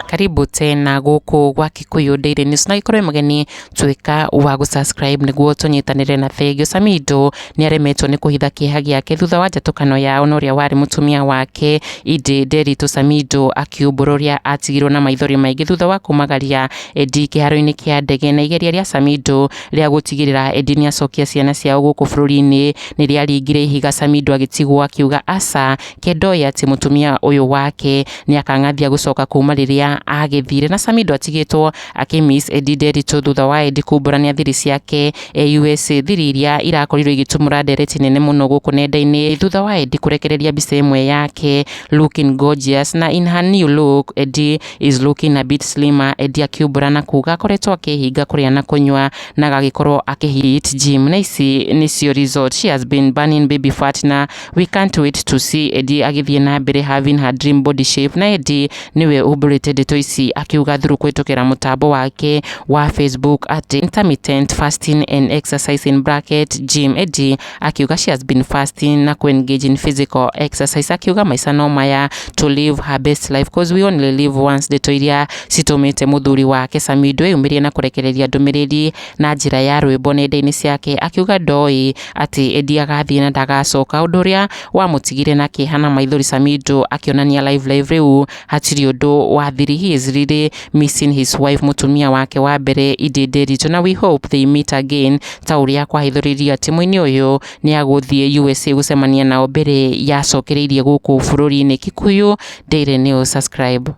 Karibu tena gũkũ gwa Kikuyu Daily News, na gĩkorwo mũgeni, tuĩka wa gũsubscribe nĩguo tũnyitanĩre. Na thengio, Samido nĩ aremetwo nĩ kũhitha kĩeha gĩake thutha wa njatũkano yao na ũrĩa warĩ mũtumia wake Edday Nderitu. Samido akiumbũra ũrĩa atigirwo na maithori maingĩ thutha wa kumagaria Edday kĩharo-inĩ kĩa ndege, na igeria rĩa Samido rĩa gũtigĩrĩra Edday nĩ acokia ciana ciao gũkũ bũrũri-inĩ nĩ rĩaringire ihiga. Samido agĩtigwo akiuga aca kendoĩ atĩ mũtumia ũyũ wake nĩ akang'athia gũcoka kuma rĩrĩa agĩthire. Na Samido atigĩtwo akĩmiss Edday Nderitu thutha wa Edday kumbũrania thiri ciake e USA, thiri iria irakorirwo igĩtumũra ndereti nene mũno gũkũ nenda-inĩ thutha wa Edday kũrekereria mbica ĩmwe yake looking gorgeous. Na in her new look, Edday is looking a bit slimmer. Edday akiumbũra na kuga akoretwo akĩhinga kũrĩa na kũnyua na agagĩkorwo akĩhit gym, na ici nĩcio result. She has been burning baby fat, na we can't wait to see Edday agĩthiĩ na mbere having her dream body shape. Na Edday nĩwe umbũrĩte ndeto ici akiuga through kũhĩtũkĩra mũtambo wake wa Facebook atĩ intermittent fasting and exercise, in bracket gym. Edday akiuga she has been fasting na ku-engage in physical exercise, akiuga maica no maya, to live her best life 'cause we only live once. Ndeto iria citũmĩte mũthuri wake Samido eyumĩrie na kũrekereria ndũmĩrĩri na njĩra ya rwĩmbo nenda-inĩ ciake, akiuga ndoĩ atĩ Edday agathiĩ na ndagacoka, ũndũ ũrĩa wamũtigire na kĩeha na maithori. Samido akĩonania live live rĩu hatirĩ ũndũ wa thiri, he is really missing his wife, mũtumia wake wa mbere Edday Nderitu, na we hope they meet again, ta ũrĩa kwahithũrĩrio atĩ mũini ũyũ nĩ agũthiĩ USA gũcemania nao mbere yacokereirie gũkũ bũrũri-inĩ. Kikuyu Daily News, subscribe.